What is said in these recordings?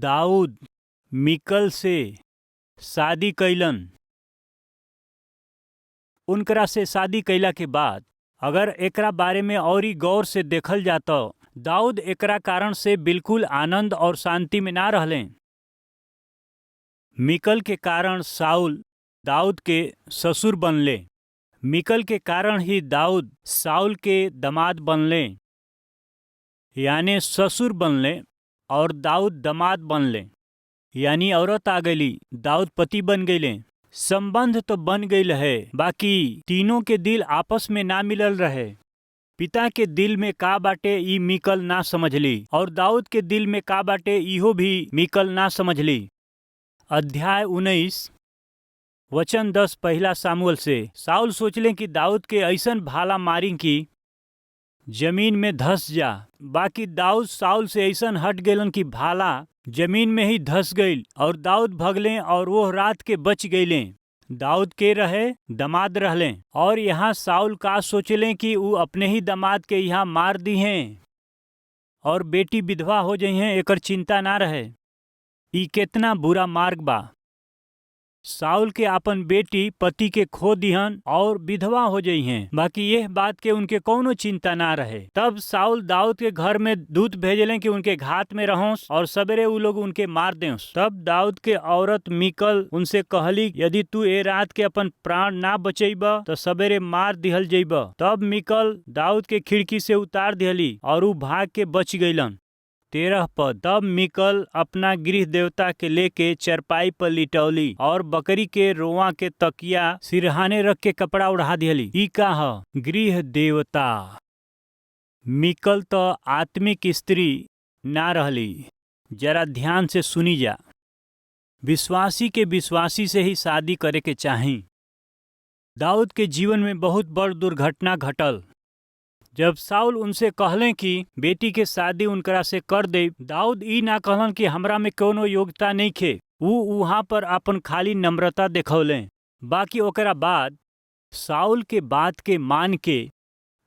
दाऊद मीकल से शादी कइलन। उनकरा से शादी कइला के बाद अगर एकरा बारे में औरी गौर से देखल जा त दाऊद एकरा कारण से बिल्कुल आनंद और शांति में ना रहले। मीकल के कारण साउल दाऊद के ससुर बनले। मीकल के कारण ही दाऊद साउल के दामाद बनले, यानी ससुर बनले, और दाऊद दामाद बनले, यानी औरत आ गईली, दाऊद पति बन गईले। संबंध तो बन गईल है, बाकी तीनों के दिल आपस में ना मिलल रहे। पिता के दिल में का बाटे ई मीकल ना समझली, और दाऊद के दिल में का बाटे इहो भी मीकल ना समझली। अध्याय 19 वचन 10 पहला सामुएल से। साउल सोचले कि दाऊद के ऐसन भाला मारी कि जमीन में धस जा, बाकी दाऊद साउल से ऐसन हट गईलन कि भाला जमीन में ही धस गईल और दाऊद भगले और वो रात के बच गईले। दाऊद के रहे दमाद रहले, और यहाँ साउल का सोचले कि ऊ अपने ही दमाद के यहाँ मार दी हैं और बेटी विधवा हो जई हैं, एकर चिंता ना रहे। ई केतना बुरा मार्ग बा। साउल के अपन बेटी पति के खो दिहन और विधवा हो जई हैं, बाकी यह बात के उनके कौनो चिंता ना रहे। तब साउल दाऊद के घर में दूत भेजले कि उनके घात में रहोस और सवेरे उ लोग उनके मार देस। तब दाऊद के औरत मीकल उनसे कहली, यदि तू ए रात के अपन प्राण ना बचैब तो सवेरे मार दिहल जइब। तब मीकल दाऊद के खिड़की से उतार दिहली और उ भाग के बच गईलन। 13 पद। तब मीकल अपना गृह देवता के लेके चरपाई पर लिटौली और बकरी के रोआ के तकिया सिरहाने रख के कपड़ा ओढ़ा दिहली। ई का ह? गृह देवता। मीकल तो आत्मिक स्त्री ना रहली। जरा ध्यान से सुनी जा। विश्वासी के विश्वासी से ही शादी करे के चाही। दाऊद के जीवन में बहुत बड़ दुर्घटना घटल जब साउल उनसे कहले कि बेटी के शादी उनकरा से कर दे। दाऊद ई ना कहलन कि हमरा में कोनो योग्यता नहीं खे। ऊ वहां पर अपन खाली नम्रता देखौले। बाकी ओकरा बाद साउल के बात के मान के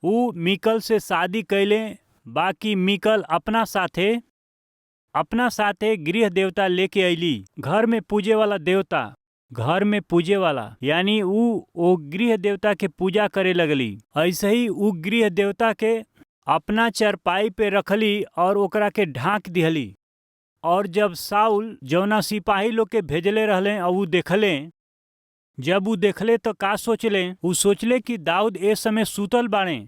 ऊ मीकल से शादी कैले। बाकी मीकल अपना साथे गृह देवता लेके अइली, घर में पूजे वाला देवता, घर में पूजे वाला, यानी ऊ ओ गृह देवता के पूजा करे लगली। ऐसे ही ऊ गृह देवता के अपना चरपाई पे रखली और ओकरा के ढांक दिहली। और जब साउल जौना सिपाही लोग के भेजले रहले और ऊ देखले, जब ऊ देखले तो का सोचले? ऊ सोचले कि दाऊद ए समय सुतल बाड़े।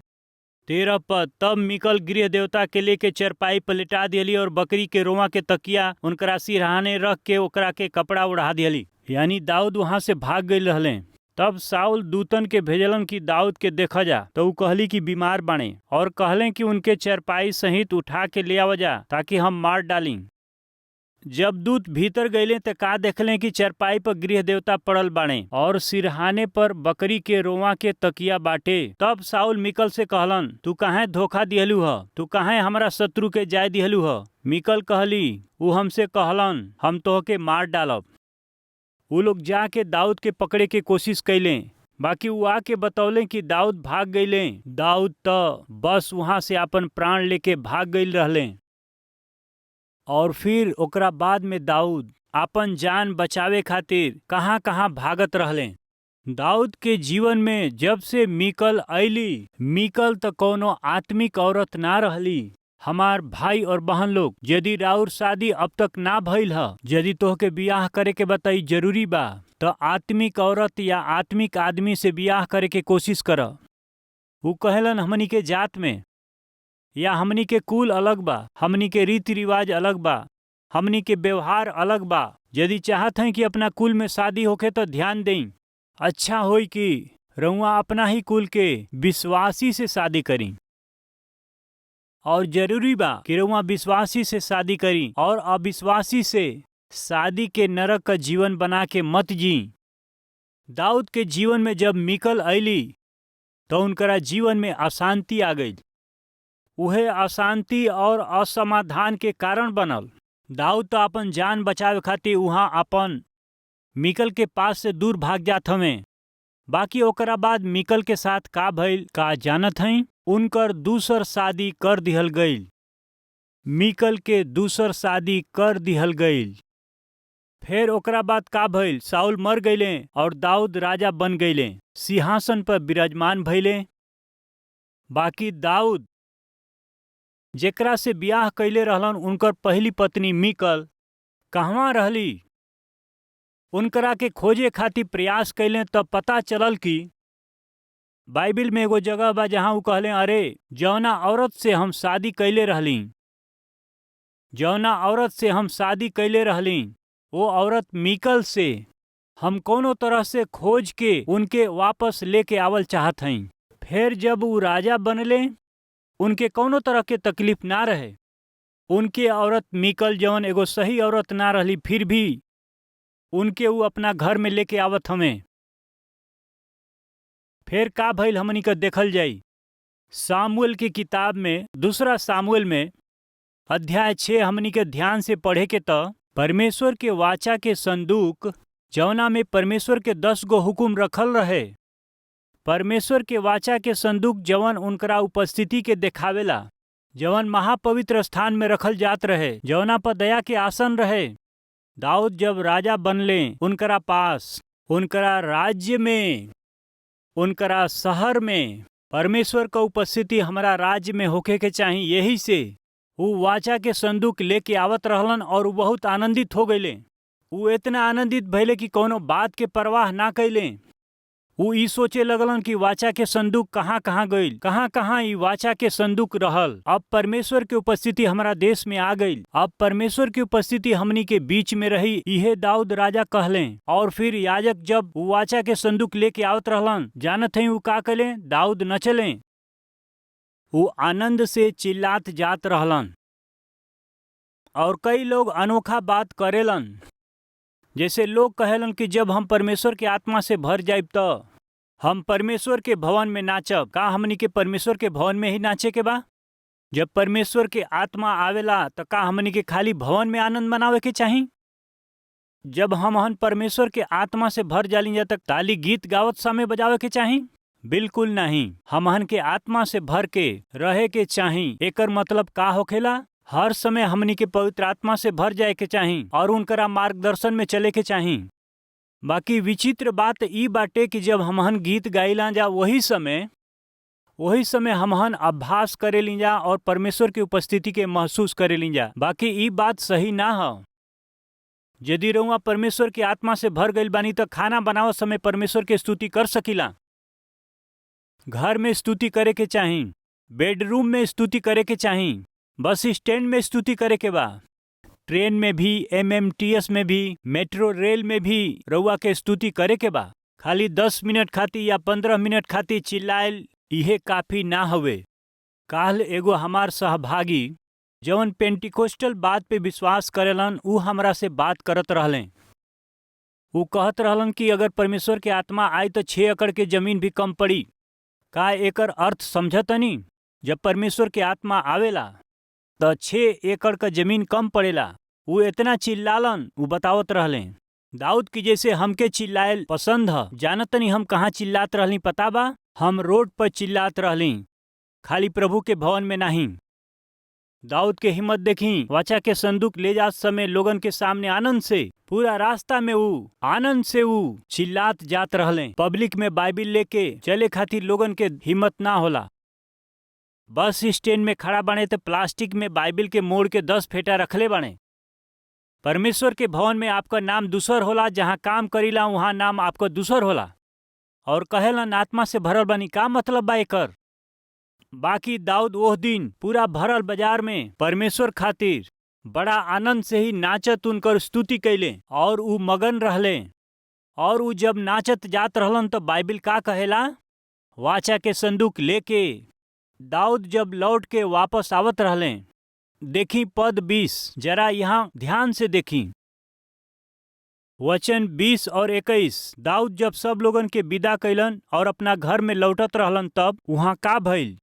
13 पद। तब मीकल गृह देवता के लेके चरपाई पर लिटा दिहली और बकरी के रोआ के तकिया उनकरा सिरहाने रख के ओकरा के कपड़ा ओढ़ा दिहली, यानी दाऊद वहां से भाग गई रहले। तब साउल दूतन के भेजलन कि दाऊद के देखा जा, तो ऊ कहली कि बीमार बाणे, और कहले कि उनके चरपाई सहित उठा के ले आवा जा ताकि हम मार डाली। जब दूत भीतर गईले त का देखले कि चरपाई पर गृह देवता पड़ल बाणे और सिरहाने पर बकरी के रोआ के तकिया बाटे। तब साउल मीकल से कहलन, तू काहे धोखा दिहलू ह? तू काहे हमरा शत्रु के जाय दिहलू ह? मीकल कहली, ऊ हमसे कहलन, हम तोहके मार डालब। ऊ लोग जाके दाऊद के पकड़े के कोशिश कैले, बाकी ऊ आके बतौले कि दाऊद भाग गईले। दाऊद त बस वहां से अपन प्राण लेके भाग गईल रहले। और फिर ओकरा बाद में दाऊद आपन जान बचावे खातिर कहाँ कहाँ भागत रहले। दाऊद के जीवन में जब से मीकल अइली, मीकल त कोनो आत्मिक औरत ना रहली। हमार भाई और बहन लोग, यदि राउर शादी अब तक ना भइल ह, यदि तोहके बियाह करे के बताई जरूरी बा, त आत्मिक औरत या आत्मिक आदमी से बियाह करे के कोशिश कर। ऊ कहेलन, हमनी के जात में या हमनी के कुल अलग बा, हमनी के रीति रिवाज अलग बा, हमनी के व्यवहार अलग बा। यदि चाहत हैं कि अपना कुल में शादी होखे तो ध्यान दें। अच्छा होई कि रउआ अपना ही कुल के विश्वासी से शादी करी, और जरूरी बा कि रउआ विश्वासी से शादी करी और अविश्वासी से शादी के नरक का जीवन बना के मत जी। दाऊद के जीवन में जब मीकल अइली तो उनकरा जीवन में अशांति आ गई। उहे अशांति और असमाधान के कारण बनल। दाऊद तो अपन जान बचावे खातिर वहाँ अपन मीकल के पास से दूर भाग जात हवे। बाकी ओकरा बाद मीकल के साथ का भइल का जानत हई? उनकर दूसर शादी कर दिहल गईल। मीकल के दूसर शादी कर दिहल गईल। फिर ओकरा बाद का भइल? साउल मर गईले और दाऊद राजा बन गईले, सिंहासन पर विराजमान भइले। बाकी दाऊद जेकरा से बियाह कैले रहलन, उनकर पहली पत्नी मीकल कहवा रहली? उनकरा के खोजे खातिर प्रयास कैले तब पता चलल कि बाइबिल में एगो जगह बा जहां उ कहले, अरे जौना औरत से हम शादी कैले रहली, जौना औरत से हम शादी कैले रहली, वो औरत मीकल से हम कोनो तरह से खोज के उनके वापस लेके आवल चाहत हई। फिर जब उ राजा बनले उनके कोनो तरह के तकलीफ ना रहे। उनके औरत मीकल जौन एगो सही औरत ना रहली, फिर भी उनके उ अपना घर में लेके आवत हमें। फिर का भइल हमनी का देखल जाई। सामुएल की किताब में, दूसरा सामुएल में अध्याय 6 हमनी के ध्यान से पढ़े के त परमेश्वर के वाचा के संदूक जौना में परमेश्वर के 10 गो हुकुम रखल रहे, परमेश्वर के वाचा के संदूक जवन उनकरा उपस्थिति के देखावेला, जवन महापवित्र स्थान में रखल जात रहे, जवना पर दया के आसन रहे। दाऊद जब राजा बनले, उनकरा पास, उनकरा राज्य में, उनकरा शहर में परमेश्वर का उपस्थिति हमारा राज्य में होखे के चाही। यही से उ वाचा के संदूक लेके आवत रहलन और उ बहुत आनंदित हो गईले। उ इतना आनंदित भइले कि कोनो बात के परवाह ना कैले। उ ई सोचे लगलन कि वाचा के संदूक कहाँ कहाँ गईल, कहाँ कहाँ ई वाचा के संदूक रहल। अब परमेश्वर के उपस्थिति हमारा देश में आ गईल, अब परमेश्वर की उपस्थिति हमनी के बीच में रही, इहे दाऊद राजा कहले। और फिर याजक जब उ वाचा के संदूक लेके आवत रहलन, जानत हई उ का कले? दाऊद नचले, उ आनंद से चिल्लात जात रहलन। और कई लोग अनोखा बात करेलन, जैसे लोग कहेलन कि जब हम परमेश्वर के आत्मा से भर जाइब त हम परमेश्वर के भवन में नाचब। का हमनी के परमेश्वर के भवन में ही नाचे के बा? जब परमेश्वर के आत्मा आवेला त का हमनी के खाली भवन में आनंद मनावे के चाही? जब हमहन परमेश्वर के आत्मा से भर जाली जा तक ताली गीत गावत समय बजावे के चाही? बिल्कुल नहीं। हमहन के आत्मा से भर के रहे के चाही। एकर मतलब का होखेला? हर समय हमनी के पवित्र आत्मा से भर जाए के चाही और उनकरा मार्गदर्शन में चले के चाही। बाकी विचित्र बात ई बाटे कि जब हमहन गीत गाइला जा वही समय हमहन अभ्यास करेली जा और परमेश्वर की उपस्थिति के महसूस करेली जा। बाकी ई बात सही ना हो। यदि रउआ परमेश्वर के आत्मा से भर गईल बानी त खाना बनावत समय परमेश्वर के स्तुति कर सकीला। घर में स्तुति करे के चाही, बेडरूम में स्तुति करे के चाही, बस स्टैंड में स्तुति करे के बा, ट्रेन में भी, MMTS में भी, मेट्रो रेल में भी रउआ के स्तुति करे के बा। खाली 10 मिनट खाती या 15 मिनट खाती चिल्लायल इहे काफी ना हवे। काल एगो हमार सहभागी जवन पेंटिकोस्टल बात पे विश्वास करेलन, उ हमरा से बात करत रहले। उ कहत रहलन कि अगर परमेश्वर के आत्मा आई तो 6 एकड़ के जमीन भी कम पड़ी। का एकर अर्थ समझतनी? जब परमेश्वर के आत्मा आवेला त 6 एकड़ का जमीन कम पड़ेला। उ इतना चिल्लालन, उ बतावत रहले। दाऊद की जैसे हमके चिल्लायल पसंद ह। जानतनी हम कहाँ चिल्लात रहली पता बा? हम रोड पर चिल्लात रहली, खाली प्रभु के भवन में नहीं। दाऊद के हिम्मत देखी, वाचा के संदूक ले जात समय लोगन के सामने आनंद से पूरा रास्ता में उ आनंद से उ चिल्लात जात रहले। पब्लिक में बाइबिल लेके चले खातिर लोगन के हिम्मत ना होला। बस स्टैंड में खड़ा बाणे तो प्लास्टिक में बाइबिल के मोड़ के 10 फेटा रखले बाणे। परमेश्वर के भवन में आपका नाम दूसर होला, जहाँ काम करीला वहाँ नाम आपका दूसर होला। और कहेलन आत्मा से भरल बानी, का मतलब बा एकर? बाकी दाऊद ओह दिन पूरा भरल बाजार में परमेश्वर खातिर बड़ा आनंद से ही नाचत उनकर स्तुति कैले और उ मगन रहले। और उ जब नाचत जात रहलन तो बाइबिल का कहेला? वाचा के संदूक लेके दाऊद जब लौट के वापस आवत रहले। देखी पद 20, जरा यहाँ ध्यान से देखी वचन 20 और 21। दाऊद जब सब लोगन के विदा कैलन और अपना घर में लौटत रहलन तब वहाँ का भइल?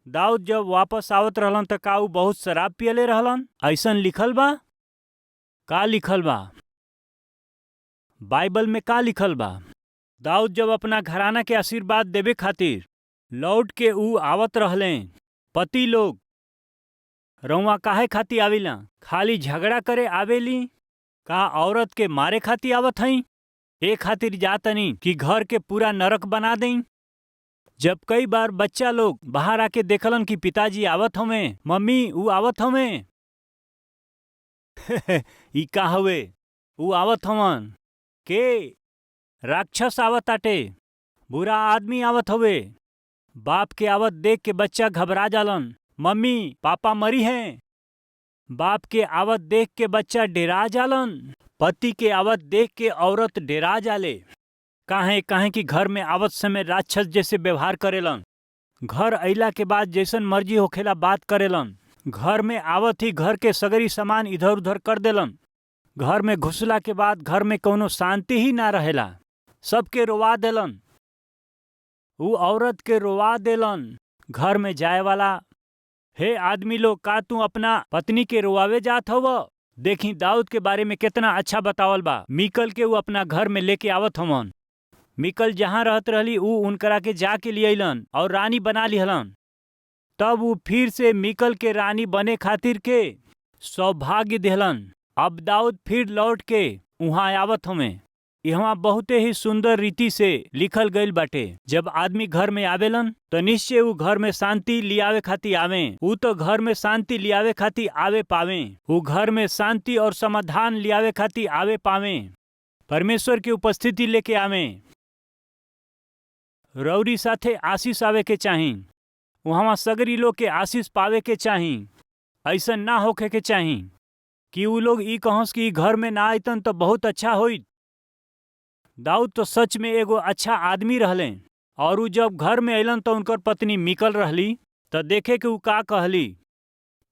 दाऊद जब वापस आवत रहलन त का उ बहुत शराब पियले रहलन? ऐसन लिखल बा? का लिखल बा बाइबल में? का लिखल बा? दाऊद जब अपना घराना के आशीर्वाद देवे खातिर लौट के उ आवत रहले, पति लोग रउआ काहे खाती आवेला? खाली झगड़ा करे आवेली? का औरत के मारे खाती आवत हई? ए खातिर जातनी कि घर के पूरा नरक बना देई। जब कई बार बच्चा लोग बाहर आके देखलन कि पिताजी आवत हवे, मम्मी ऊ आवत हवे, ई का हवे, ऊ आवत हवन के राक्षस आवत आटे, बुरा आदमी आवत हवे। बाप के आवत देख के बच्चा घबरा जालन, मम्मी पापा मरी हैं। बाप के आवत देख के बच्चा डेरा जालन। पति के आवत देख के औरत डेरा जाले। काहे? काहे कि घर में आवत समय राक्षस जैसे व्यवहार करेलन। घर अइला के बाद जैसन मर्जी होखेला बात करेलन। घर में आवत ही घर के सगरी सामान इधर उधर कर देलन। घर में घुसला के बाद घर में कौनो शांति ही ना रहेला। सबके रोवा देलन, ऊ औरत के रोवा देलन। घर में जाए वाला, हे आदमी लोग, का तू अपना पत्नी के रोवावे जात हव? देखी दाऊद के बारे में कितना अच्छा बतावल बा। मीकल के ऊ अपना घर में लेके आवत हवन। मीकल जहाँ रहत रहली ऊ उनकरा के जाके लियलन और रानी बना लिहलन। तब ऊ फिर से मीकल के रानी बने खातिर के सौभाग्य देहलन। अब दाऊद फिर लौट के उहाँ आवत हवे। इहवा बहुते ही सुंदर रीति से लिखल गईल बाटे। जब आदमी घर में आवेलन तो निश्चय ऊ घर में शांति लियावे खातिर आवे। ऊ तो घर में शांति लियावे खातिर आवे पावे। ऊ घर में शांति और समाधान लियावे खातिर आवे पावे। परमेश्वर की उपस्थिति लेके आवे। रौरी साथे आशीष आवे के चाही। वहाँ सगरी लोग के आशीष पावे के चाही। ऐसा ना होखे के चाही कि ऊ लोग ई कहस कि घर में ना आइतन तो बहुत अच्छा होइत। दाऊद तो सच में एगो अच्छा आदमी रहले, और ऊ जब घर में अइलन तो उनकर पत्नी मिकल रहली, तो देखे कि ऊ का कहली।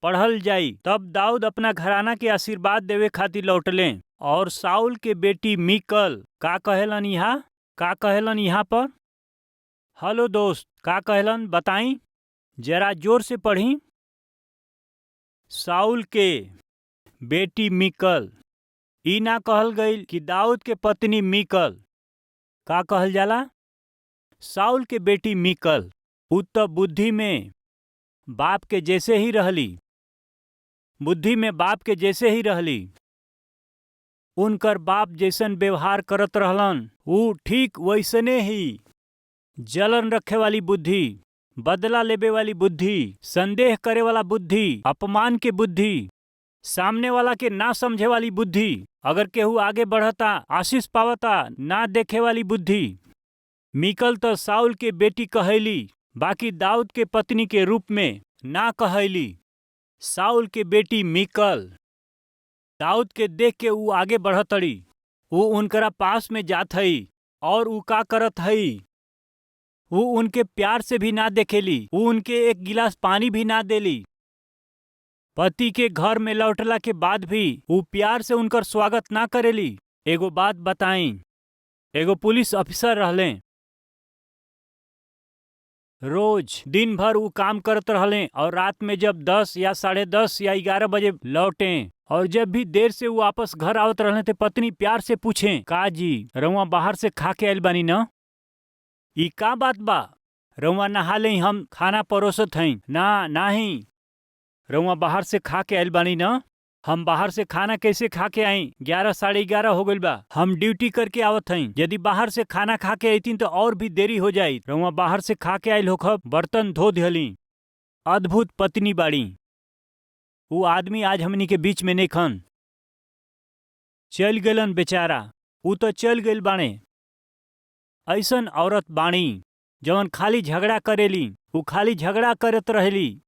पढ़ल जाई। तब दाऊद अपना घराना के आशीर्वाद देवे खातिर लौटले, और साउल के बेटी मिकल का कहेलन यहाँ? का कहेलन यहाँ पर? हेलो दोस्त, का कहेलन बताई जरा, जोर से पढ़ी। साउल के बेटी मिकल। ई ना कहल गईल कि दाऊद के पत्नी मिकल। का कहल जाला? साउल के बेटी मिकल। ऊ त बुद्धि में बाप के जैसे ही रहली, बुद्धि में बाप के जैसे ही रहली। उनकर बाप जैसन व्यवहार करत रहलन ऊ ठीक वैसने ही। जलन रखे वाली बुद्धि, बदला लेबे वाली बुद्धि, संदेह करे वाला बुद्धि, अपमान के बुद्धि, सामने वाला के ना समझे वाली बुद्धि, अगर केहू आगे बढ़ता आशीष पावता ना देखे वाली बुद्धि। मिकल तो साउल के बेटी कहैली, बाकी दाऊद के पत्नी के रूप में ना कहैली। साउल के बेटी मिकल दाऊद के देख के ऊ आगे बढ़तड़ी। ऊ उनकरा पास में जात हई और ऊ का करत हई? ऊ उनके प्यार से भी ना देखेली, ऊ उनके एक गिलास पानी भी ना देली। पति के घर में लौटला के बाद भी ऊ प्यार से उनकर स्वागत ना करेली। एगो बात बताई, एगो पुलिस ऑफिसर रहले। रोज दिन भर ऊ काम करत रहले और रात में जब 10 या 10:30 या 11 बजे लौटे, और जब भी देर से ऊ वापस घर आवत रहले ते पत्नी प्यार से पूछे, का जी रउआ बाहर से खा के आइल बानी न? ई का बात बा? रउआ नहा ले, हम खाना परोसत हई। ना नाही, रउआ बाहर से खा के आइल बानी न? हम बाहर से खाना कैसे खा के आई? 11 11:30 हो गइल बा, हम ड्यूटी करके आवत हई। यदि बाहर से खाना खा के अइतीन तो और भी देरी हो जाई। रउआ बाहर से खा के आइल होखब, बर्तन धो दिहली। अद्भुत पत्नी बाड़ी। ऊ आदमी आज हमनी के बीच में नइखन, चल गइलन बेचारा। ऊ तो चल गइल बाणे। ऐसन औरत बाणी जवन खाली झगड़ा करेली, ऊ खाली झगड़ा करत रहेली।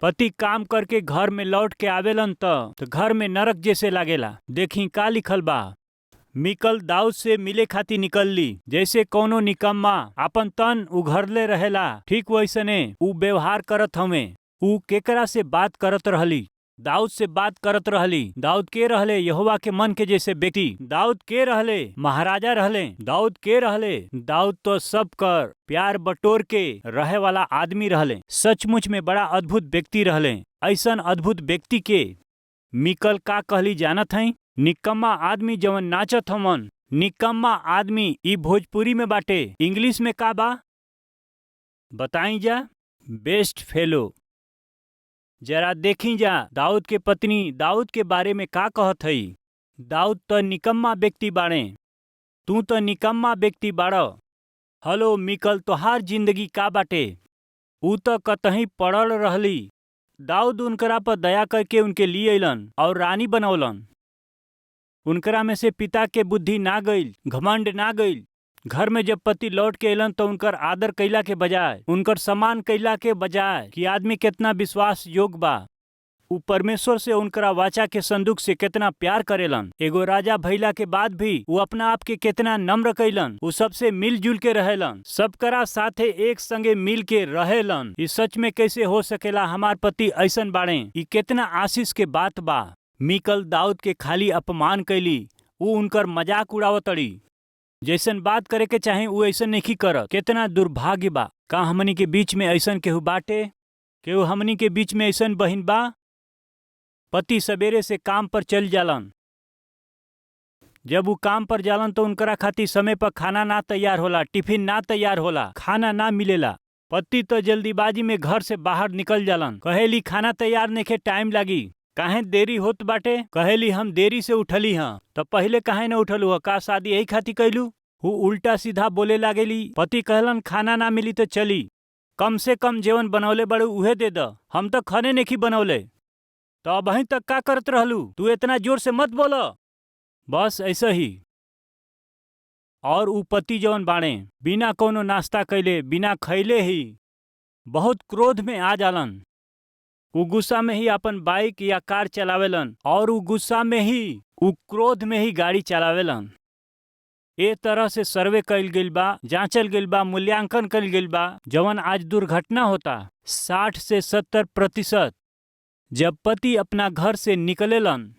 पति काम करके घर में लौट के आवेलन त घर में नरक जैसे लागेला। देखी का लिखल बा। मिकल दाऊद से मिले खातिर निकलली, जैसे कौनो निकम्मा आपन तन उघरले रहेला, ठीक वैसने ऊ व्यवहार करत हवे। ऊ केकरा से बात करत रहली? दाऊद से बात करत रहली। दाऊद के रहले? यहोवा के मन के जैसे व्यक्ति। दाऊद के रहले? महाराजा रहले। दाऊद के रहले? दाऊद तो सब कर प्यार बटोर के रहे वाला आदमी रहले। सचमुच में बड़ा अद्भुत व्यक्ति रहले। ऐसन अद्भुत व्यक्ति के मिकल का कहली जानत हई? निकम्मा आदमी जवन नाचत हवन, निकम्मा आदमी। ई भोजपुरी में बाटे, इंग्लिश में का बा बताई जा? Best fellow. जरा देखी जा दाऊद के पत्नी दाऊद के बारे में का कहत हई। दाऊद त निकम्मा व्यक्ति बाड़े, तू त निकम्मा व्यक्ति बाड़। हलो मिकल, तोहार जिंदगी का बाटे? ऊ त कतहीं पड़ल रहली। दाऊद उनकरा पर दया करके उनके लिए अइलन और रानी बनौलन। उनकरा में से पिता के बुद्धि ना गईल, घमंड ना गईल। घर में जब पति लौट के अइलन तो उनकर आदर कैला के बजाय, उनकर सम्मान कैला के बजाय कि आदमी केतना विश्वास योग्य बा, उ परमेश्वर से उनकरा वाचा के संदूक से केतना प्यार करेलन। एगो राजा भइला के बाद भी उ अपना आप के केतना नम्र कैलन। उ सबसे मिलजुल के रहेलन, सबकरा साथे एक संगे मिल के रहेलन। इ सच में कैसे हो सकेला हमार पति ऐसन बाड़े? इ केतना आशीष के बात बा। मिकल दाऊद के खाली अपमान कैली, उ उनकर मजाक उड़ावतड़ी। जैसन बात करे के चाहे उ ऐसन नहीं करत। केतना दुर्भाग्य बा। का हमनी के बीच में ऐसन केहू बाटे? केहू हमनी के बीच में ऐसन बहिन बा? पति सवेरे से काम पर चल जालन। जब उ काम पर जालन तो उनकरा खातिर समय पर खाना ना तैयार होला, टिफिन ना तैयार होला, खाना ना मिलेला। पति तो जल्दीबाजी में घर से बाहर निकल जालन। कहेली खाना तैयार नइखे, टाइम लागी। काहे देरी होत बाटे? कहेली हम देरी से उठली हँ। त पहिले काहे न उठलू ह? का शादी यही खातिर कैलू? उ उल्टा सीधा बोले लागेली। पति कहलन खाना ना मिली तो चली, कम से कम जेवन बनौले बड़ू उहे दे द, हम तो खाने नइखी बनौले। तो अबही तक का करत रहलू? तू इतना जोर से मत बोल। बस ऐसे ही। और उ पति जवन बाड़े बिना कोनो नाश्ता कैले, बिना खैले ही बहुत क्रोध में आ जालन। उ गुस्सा में ही अपन बाइक या कार चलावेलन और उ गुस्सा में ही, उ क्रोध में ही गाड़ी चलावेलन। ए तरह से सर्वे कइल गइल बा, जांचल गइल बा, मूल्यांकन कइल गइल बा। जवन आज दुर्घटना होता 60 से 70% जब पति अपना घर से निकलेलन,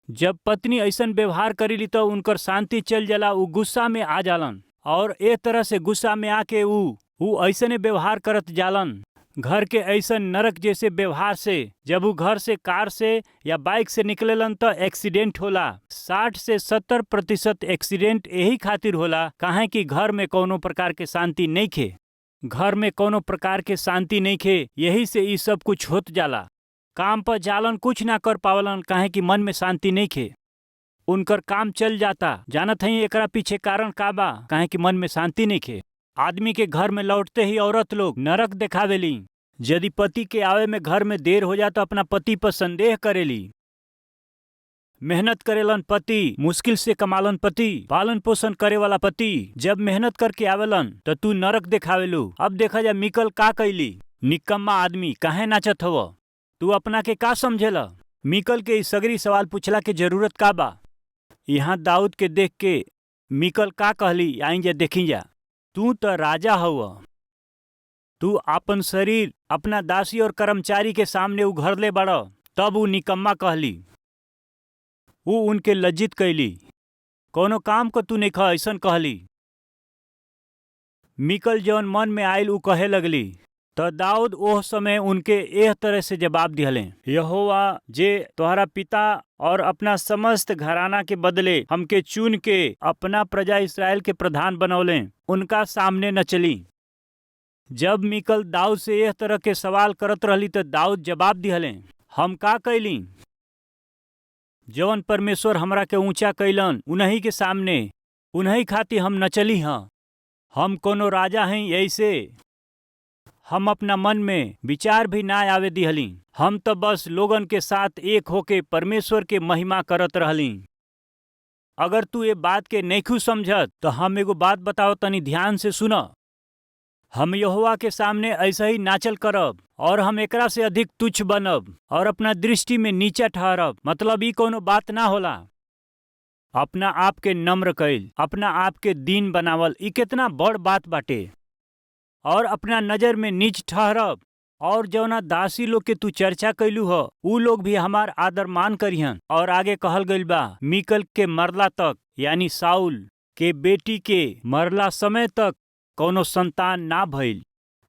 जब पत्नी ऐसन व्यवहार करेली तो उनकर शांति चल जाला, उ गुस्सा में आ जालन और ए तरह से गुस्सा में आके उ ऐसने व्यवहार करत जालन। घर के ऐसन नरक जैसे व्यवहार से जब उ घर से कार से या बाइक से निकलेलन तो एक्सीडेंट होला। 60 से 70% एक्सीडेंट यही खातिर होला, काहे कि घर में कोनो प्रकार के शांति नइखे। घर में कोनो प्रकार के शांति नइखे, यही से इ सब कुछ होत जाला। काम पर जालन, कुछ ना कर पावलन, काहे कि मन में शांति नइखे। उनकर काम चल जाता। जानत हई एकरा पीछे कारण का बा? काहे कि मन में शांति नइखे। आदमी के घर में लौटते ही औरत लोग नरक देखावेली। यदि पति के आवे में घर में देर हो जाए तो अपना पति पर संदेह करेली। मेहनत करेलन पति, मुश्किल से कमालन पति, पालन पोषण करे वाला पति जब मेहनत करके आवेलन तो तू नरक देखावेलू। अब देखा जा मिकल का कैली। निकम्मा आदमी, काहे नाचत हव? तू अपना के का समझेला? मिकल के सगरी सवाल पूछला के जरूरत का बा? यहाँ दाऊद के देख के मिकल का कहली, आई जा देखी जा। तू तो राजा हव, तू आपन शरीर अपना दासी और कर्मचारी के सामने उघरले बड़। तब उ निकम्मा कहली। उ उनके लज्जित कैली। कोनो काम को तू नइख, ऐसन कहली। मिकल जौन मन में आयल उ कहे लगली। तो दाऊद ओह समय उनके एह तरह से जवाब दिहले, यहोवा जे तोहरा पिता और अपना समस्त घराना के बदले हमके चुन के अपना प्रजा इसराइल के प्रधान बनौले, उनका सामने न चली। जब मिकल दाऊद से एह तरह के सवाल करत रहली तो दाऊद जवाब दिहले, हम का कैली? जवन परमेश्वर हमरा के ऊंचा कैलन उन्हीं के सामने, उन्हीं खातिर हम नचली हँ। हम कोनो राजा हैं ऐसे हम अपना मन में विचार भी ना आवे दिहली। हम तो बस लोगन के साथ एक होके परमेश्वर के महिमा करत रहली। अगर तू ये बात के नैखू समझत तो हम एगो बात बताओ, तनी ध्यान से सुन। हम यहोवा के सामने ऐसे ही नाचल करब और हम एकरा से अधिक तुच्छ बनब और अपना दृष्टि में नीचा ठहरब। मतलब ई कोनो बात ना होला। अपना आप के नम्र कैल, अपना आप के दीन बनावल, ई केतना बड़ बात बाटे। और अपना नजर में नीच ठहरब। और जौना दासी लोग के तू चर्चा कैलू ह, उ लोग भी हमार आदर मान करिहन। और आगे कहल गइल बा, मिकल के मरला तक, यानी साउल के बेटी के मरला समय तक कोनो संतान ना भइल।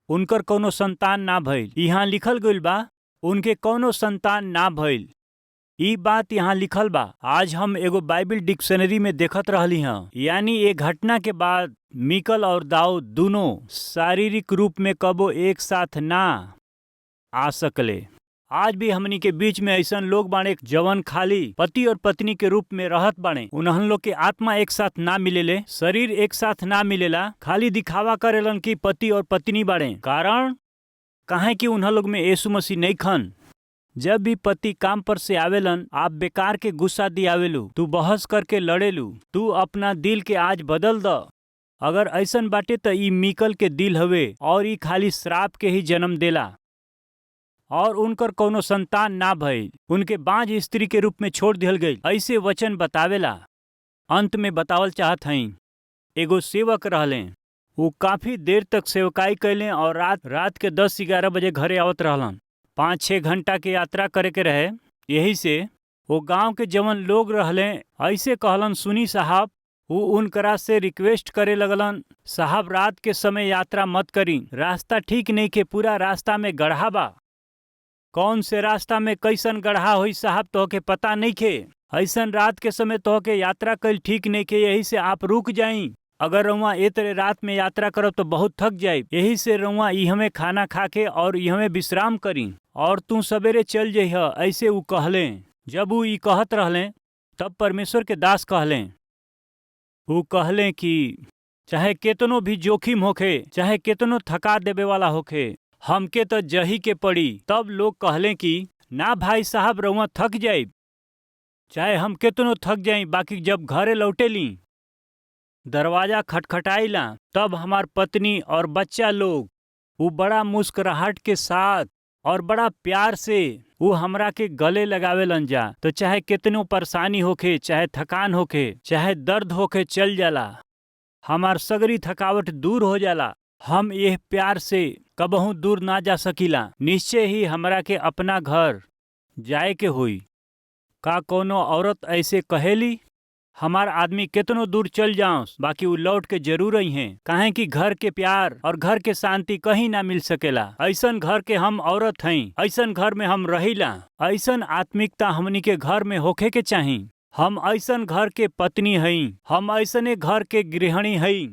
उनकर कोनो संतान ना भइल। यहाँ लिखल गइल बा उनके कोनो संतान ना भइल। ई बात यहाँ लिखल बा। आज हम एगो बाइबिल डिक्शनरी में देखत रहली हँ। यानी ये घटना के बाद मिकल और दाऊद दोनों शारीरिक रूप में कबो एक साथ ना आ सकले। आज भी हमनी के बीच में ऐसन लोग बाड़े जवन खाली पति और पत्नी के रूप में रहत बाड़े। उन्हन लोग के आत्मा एक साथ ना मिलेले, शरीर एक साथ ना मिलेला, खाली दिखावा करेलन कि पति और पत्नी बाड़े। कारण काहे कि उन्हन लोग में यीशु मसीह नहीं खन। जब भी पति काम पर से आवेलन, आप बेकार के गुस्सा दियावेलू, तू बहस करके लड़ेलू। तू अपना दिल के आज बदल द। अगर ऐसन बाटे त ई मीकल के दिल हवे और ई खाली श्राप के ही जन्म देला और उनकर कौनो संतान ना भइल। उनके बांझ स्त्री के रूप में छोड़ दिहल गई, ऐसे वचन बतावेला। अंत में बतावल चाहत हई, एगो सेवक रहले। वो काफी देर तक सेवकाई कैले और रात रात के 10-11 बजे घरे आवत रहलन। 5-6 घंटा के यात्रा करे के रहे। यही से वो गांव के जवन लोग रहले ऐसे कहलन, सुनी साहब, वो उनकरा से रिक्वेस्ट करे लगलन, साहब रात के समय यात्रा मत करी, रास्ता ठीक नहीं के, पूरा रास्ता में गड्ढा बा। कौन से रास्ता में कैसन गड्ढा होई साहब तोहके पता नहीं खे। ऐसन रात के समय तोहके यात्रा कईल ठीक नहीं खे, यही से आप रुक जाई। अगर रउआ ए तरह रात में यात्रा करब तो बहुत थक जाई, यही से रउआ इहमे खाना खा के और इहमे विश्राम करी और तू सवेरे चल जइह, ऐसे ऊ कहले। जब ऊ ई कहत रहले तब परमेश्वर के दास कहले, ऊ कहले कि चाहे केतनो भी जोखिम होखे, चाहे केतनो थका देवे वाला होखे, हमके तो जही के पड़ी। तब लोग कहले कि ना भाई साहब, रउआ थक जाई, चाहे हम केतनो थक जाई, बाकी जब घरे लौटेली, दरवाजा खटखटाइला, तब हमार पत्नी और बच्चा लोग वो बड़ा मुस्कुराहट के साथ और बड़ा प्यार से वो हमरा के गले लगावेलन जा। तो चाहे केतनो परेशानी होखे, चाहे थकान होखे, चाहे दर्द होखे, चल जाला, हमार सगरी थकावट दूर हो जाला। हम यह प्यार से कबहू दूर ना जा सकीला। निश्चय ही हमरा के अपना घर जाए के होई। का कोनो औरत ऐसे कहेली, हमार आदमी केतनो दूर चल जाओ बाकी उ लौट के जरूर आई हैं, काहे कि घर के प्यार और घर के शांति कहीं ना मिल सकेला। ऐसन घर के हम औरत हई, ऐसन घर में हम रहिला। ऐसन आत्मिकता हमनी के घर में होखे के चाही। हम ऐसन घर के पत्नी हई, हम ऐसने घर के गृहिणी हई।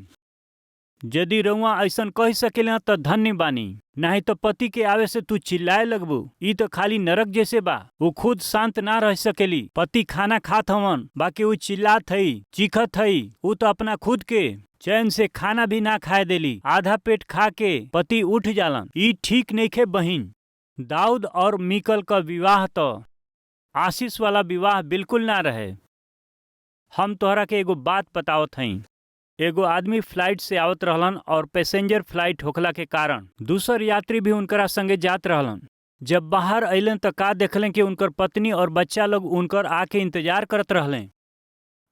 यदि रउआ ऐसन कह सकेला त धन्य बानी, नहीं तो पति के आवे से तू चिल्लाए लगबू। ई तो खाली नरक जैसे बा। वो खुद शांत ना रह सकेली। पति खाना खात हवन बाकी वो चिल्लात हई, चीखत हई। वो तो अपना खुद के चैन से खाना भी ना खाए देली, आधा पेट खा के पति उठ जालन। ई ठीक नइखे बहिन। दाऊद और मीकल का विवाह तो आशीष वाला विवाह बिल्कुल ना रहे। हम तोहरा के एगो बात बतावत हई। एगो आदमी फ्लाइट से आवत रहलन और पैसेंजर फ्लाइट होखला के कारण दूसर यात्री भी उनकरा संगे जात रहलन। जब बाहर अइलन त का देखलन कि उनकर पत्नी और बच्चा लोग उनकर आके इंतजार करत रहलें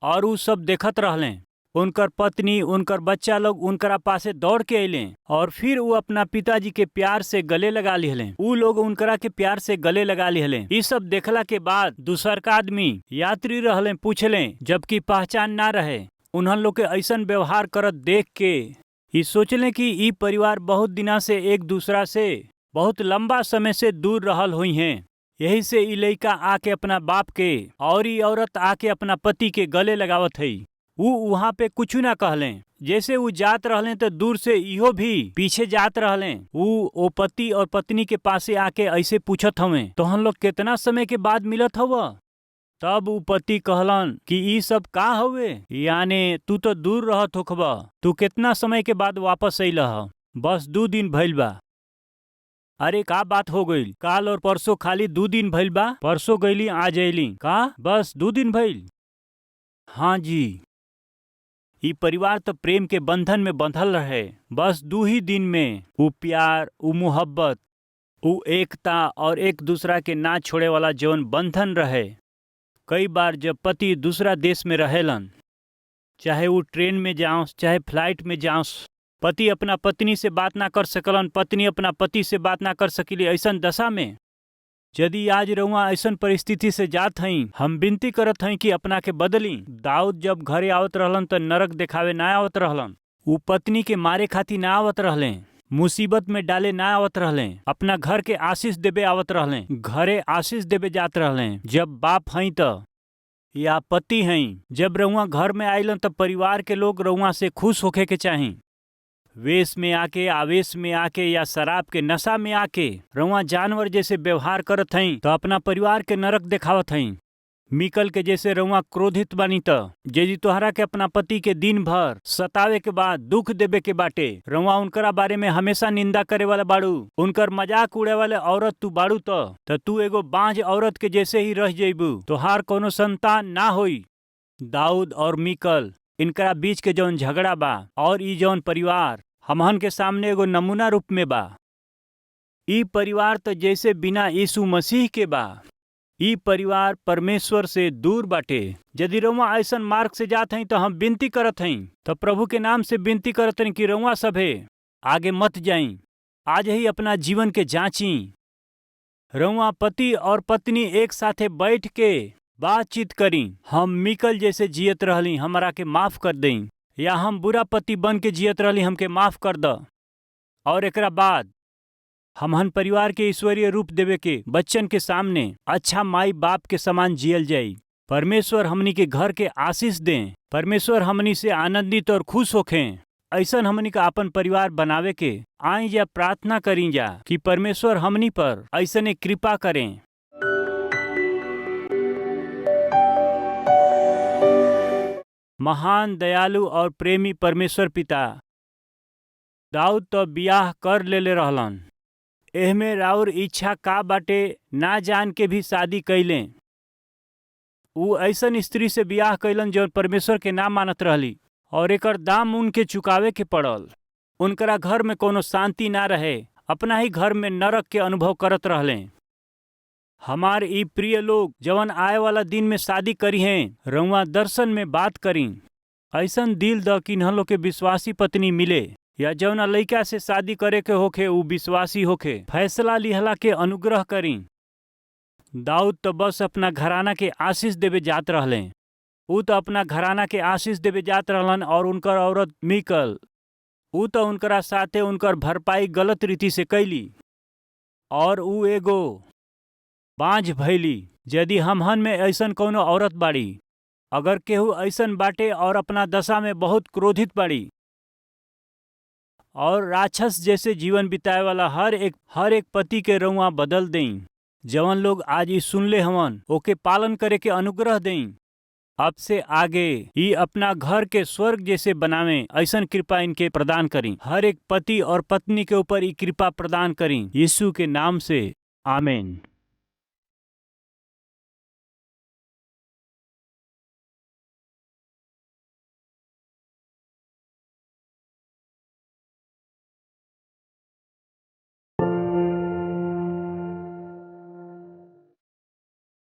और उ सब देखत रहलें। उनकर पत्नी, उनकर बच्चा लोग उनकरा पासे दौड़ के अइलें और फिर उ अपना पिताजी के प्यार से गले लगा लिहलें। उ लोग उनकरा के प्यार से गले लगा लिहलें। ई सब देखला के बाद दूसर का आदमी यात्री रहलें, पूछलें, जबकि पहचान ना रहे। उन्हन लोग के ऐसन व्यवहार करत देख के ई सोचलें कि ई परिवार बहुत दिना से एक दूसरा से बहुत लंबा समय से दूर रहल हुई हैं। यही से ई लइका आके अपना बाप के और ई औरत आके अपना पति के गले लगावत हई। उ वहाँ पे कुछ ना कहलें। जैसे उ जात रहलें तो दूर से इहो भी पीछे जात रहलें। उ ओ पति और पत्नी के पासे आके ऐसे पूछत हवें, तोहन लोग कितना समय के बाद मिलत हव? तब उ पति कहलन कि ई सब का हवे, यानी तू तो दूर रहत होखबा, तू कितना समय के बाद वापस अइलह? बस 2 दिन भइल बा। अरे का बात हो गईल, काल और परसों खाली 2 दिन भइल बा, परसों गईली आज अइली, का बस 2 दिन भइल? हाँ जी, ई परिवार तो प्रेम के बंधन में बंधल रहे। बस 2 ही दिन में उ प्यार, उ मोहब्बत, उ एकता और एक दूसरा के ना छोड़े वाला जौन बंधन रहे। कई बार जब पति दूसरा देश में रहेलन, चाहे वो ट्रेन में जाओस चाहे फ्लाइट में जाओस, पति अपना पत्नी से बात ना कर सकलन, पत्नी अपना पति से बात ना कर सकीली। ऐसन दशा में यदि आज रउआ ऐसन परिस्थिति से जात हई, हम विनती करत हई कि अपना के बदली। दाऊद जब घरे आवत रहलन त नरक देखावे ना आवत रहलन, उ पत्नी के मारे खातिर ना आवत रहले, मुसीबत में डाले ना आवत रहले, अपना घर के आशीष देबे आवत रहले, घरे आशीष देबे जात रहले। जब बाप हई त या पति हई, जब रउआ घर में आइलन त परिवार के लोग रउआ से खुश होखे के चाही। वेश में आके, आवेश में आके या शराब के नशा में आके रउआ जानवर जैसे व्यवहार करत हई तो अपना परिवार के नरक देखावत हई। मिकल के जैसे रउआ क्रोधित बानी त यदि तोहरा के अपना पति के दिन भर सतावे के बाद दुख देवे के बाटे, रउआ उनकरा बारे में हमेशा निंदा करे वाला बाड़ू, उनकर मजाक उड़े वाले औरत तू बाड़ू त तू एगो बांझ औरत के जैसे ही रह जइबू, तोहार कोनो संतान ना होई। दाऊद और मिकल इनकरा बीच के जौन झगड़ा बा और ई जौन परिवार हमहन के सामने एगो नमूना रूप में बा। ई परिवार त जैसे बिना यीशु मसीह के बा। ई परिवार परमेश्वर से दूर बाटे। यदि रउआ ऐसन मार्ग से जात हई तो हम विनती करत हई, तो प्रभु के नाम से विनती करत हई कि रउआ सभे आगे मत जाई। आज ही अपना जीवन के जांची। रउआ पति और पत्नी एक साथे बैठ के बातचीत करी। हम मिकल जैसे जियत रहली, हमरा के माफ कर दई, या हम बुरा पति बन के जियत रहली, हमके माफ कर द। और एकरा बाद हमहन परिवार के ईश्वरीय रूप देवे के बच्चन के सामने अच्छा माई बाप के समान जियल जाई। परमेश्वर हमनी के घर के आशीष दें। परमेश्वर हमनी से आनंदित और खुश होखें। ऐसन हमनी का अपन परिवार बनावे के आई जा प्रार्थना करी जा कि परमेश्वर हमनी पर ऐसने कृपा करें। महान दयालु और प्रेमी परमेश्वर पिता, दाऊद तो बियाह कर लेले रहलन। एहमे राउर इच्छा का बाटे ना जान के भी शादी कैलें। ऊ ऐसन स्त्री से बियाह कैलन जौन परमेश्वर के ना मानत रहली और एकर दाम उनके चुकावे के पड़ल। उनकरा घर में कोनो शांति ना रहे, अपना ही घर में नरक के अनुभव करत रहले। हमार ई प्रिय लोग जवन आए वाला दिन में शादी करी हैं, रउआ दर्शन में बात करी। ऐसन दिल द किन्ह लोग के विश्वासी पत्नी मिले, या जौना लइका से शादी करे के होखे ऊ विश्वासी होखे। फैसला लिहला के अनुग्रह करी। दाऊद तो बस अपना घराना के आशीष देवे जात रहले। ऊ तो अपना घराना के आशीष देवे जात रहलन और उनकर औरत मिकल ऊ तो उनकरा साथे उनकर भरपाई गलत रीति से कैली और ऊ एगो बाँझ भैली। यदि हमहन में ऐसन कोनो औरत बाड़ी, अगर केहू ऐसन बाटे और अपना दशा में बहुत क्रोधित बाड़ी और राक्षस जैसे जीवन बिताए वाला हर एक पति के रउआ बदल दें। जवन लोग आज ई सुनले हवन ओके पालन करे के अनुग्रह दें। अब से आगे ई अपना घर के स्वर्ग जैसे बनावे, ऐसन कृपा इनके प्रदान करी। हर एक पति और पत्नी के ऊपर ई कृपा प्रदान करी, यीशु के नाम से, आमीन।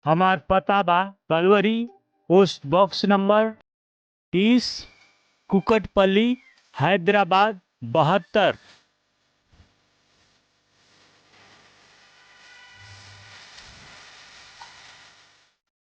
हमार पता बा Kalvari, post box number 30, Kukatpally, Hyderabad 72।